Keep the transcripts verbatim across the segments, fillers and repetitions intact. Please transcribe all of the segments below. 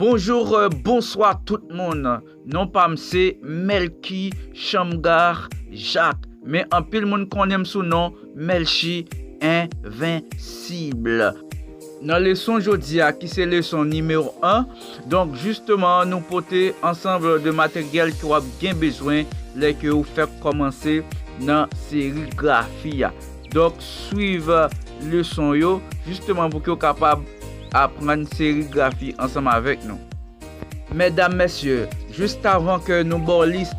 Bonjou, euh, bonswa tout moun. Non pa m se Melky Chamgar Jacques, men anpil moun konnen m sou non Melchi Envensib. Nan leson jodi a, ki se leson nimewo en, donk, jisteman, nou pote ansanm de materyèl ke w ap gen bezwen lè ke w fèk kòmanse nan serigrafi a. Donk, swiv leson yo, jisteman, pou ke w kapab aprann serigrafi ansanm avèk nou. Medam, mesye, jis avan ke nou ba w lis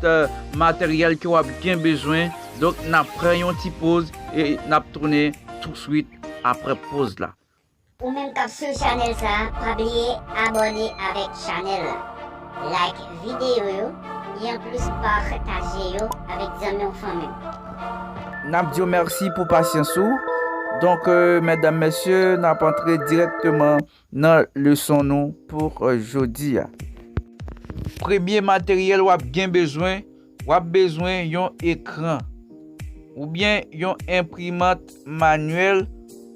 materyèl ke w ap gen bezwen, donk, n ap pran yon ti poz e n ap tounen touswit apre poz la. Ou menm k ap swiv chanèl sa a, pa bliye abòne avèk chanèl la, like videyo yo, e anplis pataje yo avèk zanmi w, fanmi w. N ap di w mèsi pou pasyans ou. Donk, euh, medam, mesye, n ap antre dirèkteman nan leson nou pou, euh, jodi a. Premye materyèl w ap gen bezwen, w ap bezwen yon ekran, oubyen yon enprimant manyèl,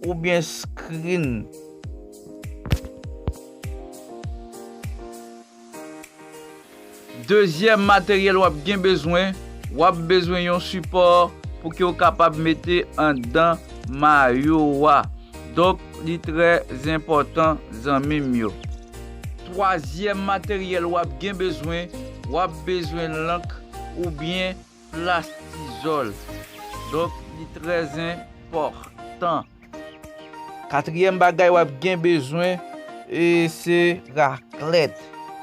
oubyen screen. Dezyèm materyèl w ap gen bezwen, w ap bezwen yon sipò pou ke w kapab mete anndan mayo a. Donk, li trè enpòtan, zanmi m yo. Twazyèm materyèl w ap gen bezwen, w ap bezwen lank oubyen plastizòl. Donk, li trè enpòtan. Katriyèm bagay w ap gen bezwen, e se raklèt.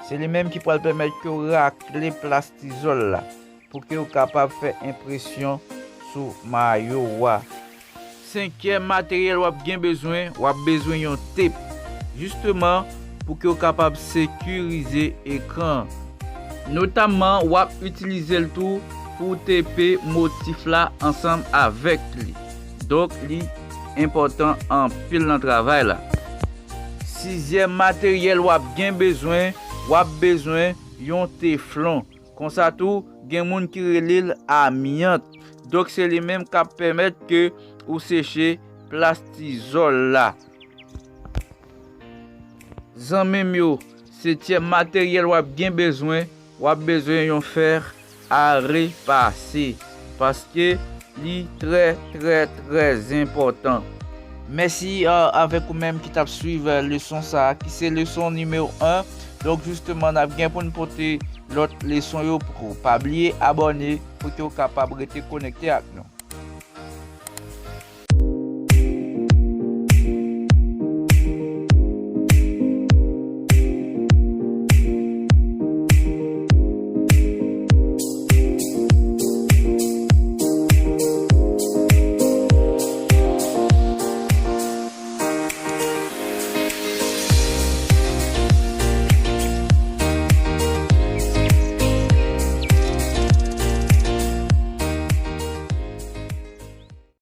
Se li menm ki pral pèmèt ke w rakle plastizòl la, pou ke w kapab fè enpresyon sou mayo a. Senkyèm materyèl w ap gen bezwen, w ap bezwen yon tep, jisteman, pou ke w kapab sekirize ekran an. Notamman, w ap itilize l tou pou w tepe motif la ansanm avèk li. Donk, li enpòtan anpil nan travay la. Sizyèm materyèl w ap gen bezwen, w ap bezwen yon teflon. Konsa tou, gen moun ki rele l amyant. Donk, se li menm k ap pèmèt ke ou seche plastizòl la. Zanmi m yo, setyèm materyèl w ap gen bezwen, w ap bezwen yon fè a repase, paske li trè, trè, trè enpòtan. Mèsi, euh, avèk ou menm ki t ap swiv, euh, leson sa a, ki se leson nimewo en. Donk, jisteman, n ap gen pou n pote lòt leson yo pou ou. Pa bliye abòne pou ke w kapab rete konekte ak nou.